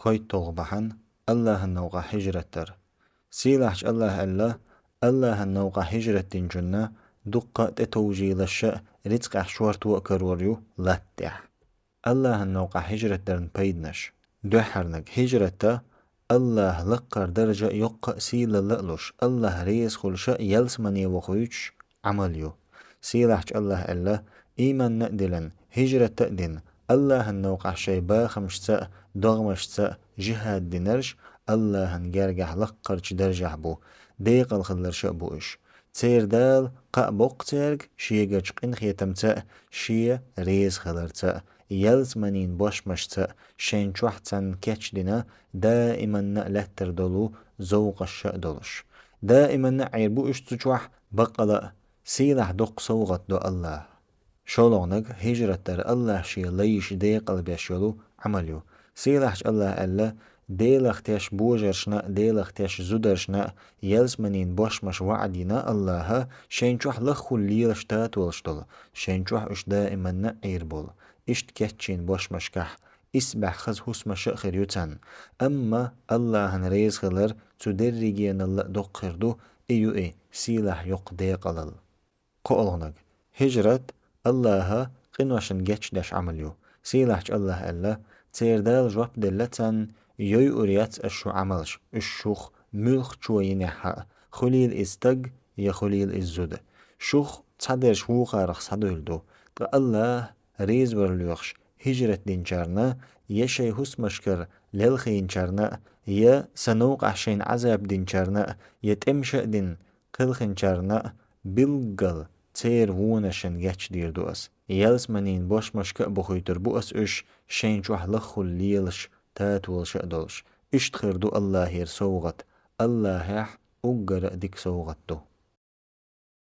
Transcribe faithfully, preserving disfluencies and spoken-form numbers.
ПхойталгӀа бахьан — Аллахьан новкъахь хӀижрат дар. Сийлахьчу Аллахьа аьлла: «Аллахьан новкъахь хӀижрат динчунна дуккха а тӀетовжийлаш а, рицкъехь шорто а карор ю латта тӀехь». Аллахьан новкъахь хӀижрат дарна пайданаш. Дуьххьарниг: хӀижрата Аллахьа лаккхара даржа а, йоккха а сийлалла а луш, Аллахь реза хуьлуш а, ялсамане вохуьйтуш Ӏамал ю. Сийлахьчу Аллахьа аьлла: «Ийман а диллина, хӀижрат а дина, Аллахьан новкъахь шайн бахамашца а, догӀмашца а жихӀад динарш Аллахьан гергахь лаккхарчу даржехь бу, декъала хилларш а бу уьш. Церан Дала кхаъ боккху цаьрга Шегарчу къинхетамца а, Шен реза хиларца а, ялсаманийн бошмашца а, шайн чохь царна кечдина, даиманна а лаьттар долу зовкъаш а долуш. Даиманна а Ӏийр бу уьш цу чохь, баккъала а, сийлахь доккха совгӀат до Аллахьа». ШолгӀаниг: хӀижрат дар Аллахьа Шен лайш декъалбеш йолу Ӏамал ю. Сийлахьчу Аллахьа аьлла: «Делах теш божаршна а, Делах теш зударшна а ялсаманийн бошмаш ваӀда йина Аллахьа, шайн чохь лаххула лелаш татолаш долу, шайн чохь уьш даиманна а Ӏийр болу, иштта кечйина бошмашкахь. Исбаьхьа хаза хӀусамаш а хир ю царна. Амма Аллахьан реза хилар цу дерригеналла а доккха хир ду, и ю и сийлахь йоккха декъалалла». КхоалгӀаниг: хӀижрат Аллахьа къиношна гечдеш Ӏамал ю. Сийлахьчу Аллахьа аьлла: «Церан Дала жоп делла царна: „Йойур яц ас шун Ӏамалш, уьш шух муьлххачо йинехь а, хуьлийла иза стаг я хуьлийла иза зуда. Шух цхьадерш вукхарах схьадуьйла ду“. Ткъа Аллахь резавар лоьхуш хӀижрат динчарна, я шайн хӀусамашкара лелхийначарна а, я Сан новкъахь шайна Ӏазап динчарна а, я тӀемаш а дина кхелхинчарна а, билггал церан вонашна гечдийр ду Ас. Ялсаманийн бошмашка а бохуьйтур бу Ас уьш, шайн чохь лаххула лелаш, татолаш а долуш. Иштта хир ду Аллахьера совгӀат. Аллахьехь уггара а дика совгӀат ду».